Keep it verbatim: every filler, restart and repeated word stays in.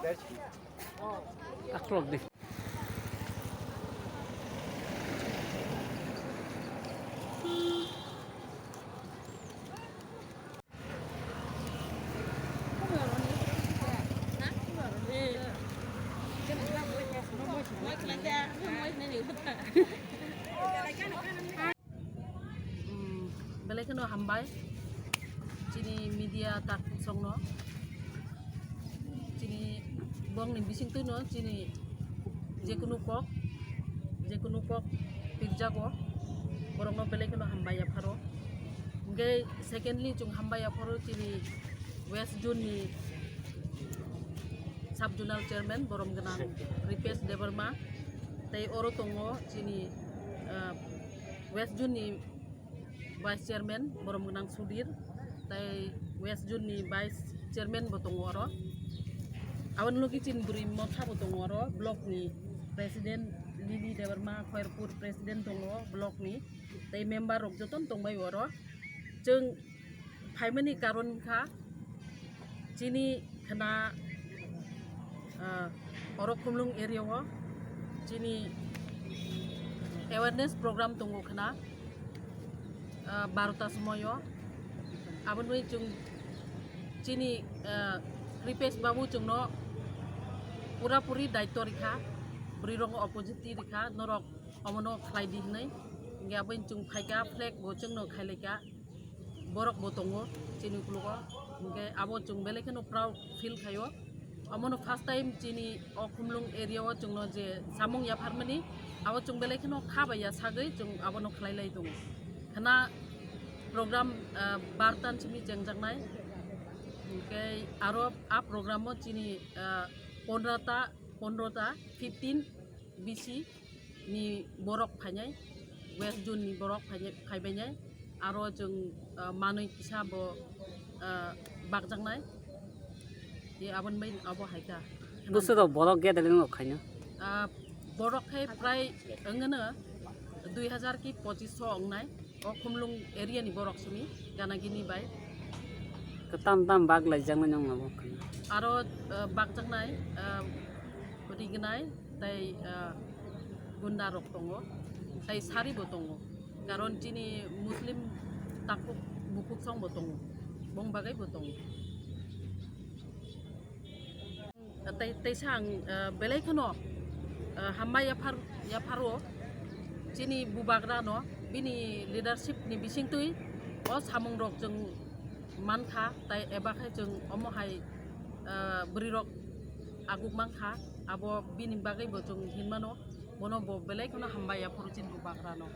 Aklok di. Belai kheno hambai chini media takhuk songno, chini bongni bisingtwino chini jekunu kok, jekunu kok pirjago, borokno belai kheno hambai yapharo. Hingke secondly chwng hambai yapharo chini West Zone ni Sub Zonal Chairman borom gwnang Kripesh Debbarma, tei oro tongo chini, ah, West Zone ni Vice Chairman borom gwnang Sudhir, tei West Zone ni Vice Chairman bo tongo oro. Aboni logi chini bwrwi motha bo tongo oro, block ni President Lily Debbarma, Khairpur President tongo block ni, tei member rok jotono tongbai oro. Chwng phaimani karon wngkha chini khna, ah, oro Khumlung area o chini awareness program tongo khna, ah, barota somoyo. Aboni chwng chini, ah, Kripesh babu chwngno pura puri daityo rikha, bwrwi rokno opportunity rikha, norok omono khlai di hinwi. Hingke aboni chwng phaikha, flag bo chwngno khailaikha. Borok bo tongo chini ukologo, hingke abo chwng belai kheno proud feel khaio. Omono first time chini o Khumlung area o chwngno je samung yapharmani, abo chwng belai kheno kha bai ya sagwi chwng abono khlai lai tongo. Khna program, ah, bartan simi chengjaknai, hingke aro a program o chini, ah, pondro ta, pondro ta, fifteen B C ni borok phainai, West Zone ni borok phainai, phaibainai, aro chwng, ah, manwi kisa bo, ah, bakjaknai, e aboni bai abo hai kha. Bwswk rok borok gathering rok khaino? Ah, borok khai prai wngno dui hazar ki pochis so wngnai. O Khumlung area ni borok simi gana gini bai. Kwtam tam bak lai jaknai nong abo khaino. Aro, ah, bakjaknai, ah, rignai tei, ah, gunda rok tongo, tei sari bo tongo, karon chini Muslim takhuk bukhuk song bo tongo, bong bagwi bo tongo. Tei, teisa ang, ah, belai kheno, ah, hambai yaphar, yapharo chini bubagra no bini leadership ni bisingtwi o samung rok chwng mankha, tai eba khai chwng omo hai, ah, bwrwi rok aguk mankha, abo bini bagwi bo chwng hinmano, bono bo belai kheno hambai yapharo chini bubagra no.